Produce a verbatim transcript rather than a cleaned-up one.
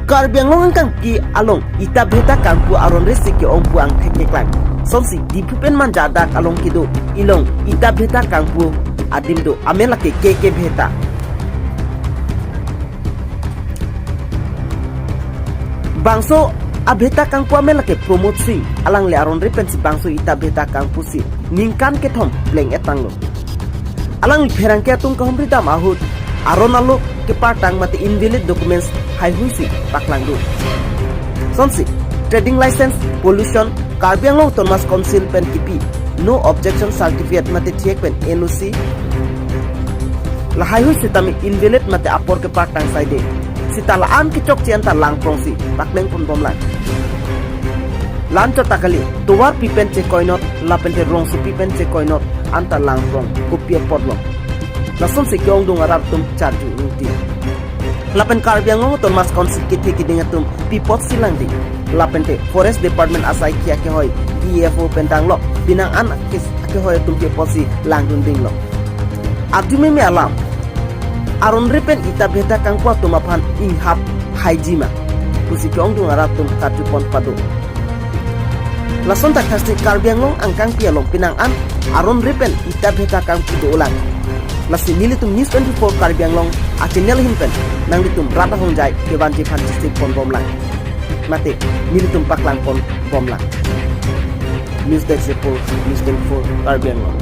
Karbi Anglong angkangpi along Ita Bheta kangpu aron resi ke-ong pu angthek keklang. Sonsi Diphu pen Manja adak along kedo ilong Ita Bheta kangpu adim do, amen lake K K Bheta. Bangso abheta kangpu amen lake Pramod Singh, alangli aron re pensi bangso Ita Bheta kangpusi ningkan kethom pleng-et tanglo. Alangli pherangke atum kahumri dam ahut aron alo kepartang mate invalid documents haihuisi paklangdun. Sonsi trading license, pollution, Karbi Anglong Autonomous Council pen kipi no objection certificate mate thiek pen N O C, lahaihui sitame invalid mate apor kepartang saide. Sita la-an kechokche anta langprongsi pakleng ponbomlang. La-an chot ta kali, tovarpi pen chekoinot lapente rongsopi pen chekoinot anta langprong, kopi apotlo? Lasonsi ke-ongdung arat atum charju ingti. Lapen Karbi Anglong Autonomous Council kethe keding atum pi apotsi langding? Lapente Forest Department asai ke akehoi D E F O pen danglok, pinang an ake-, akehoi atum pi apotsi langdundinglo? Arjumeme alam, aron re pen Ita Bheta kangpu atum aphan inghap haiji ma pusi ke-ongdung arat atum karjupon pado. Lason thakthaksi Karbi Anglong angkangpi along pinang an aron re pen Ita Bheta kangpu dolang. Lasi nelitum News twenty-four Karbi Anglong a-channel ahin pen nanglitum rat ahongjai kevanji aphan chesik ponbomlang. Mate nelitum paklang ponbomlang. News Desk Report, News twenty-four Karbi Anglong.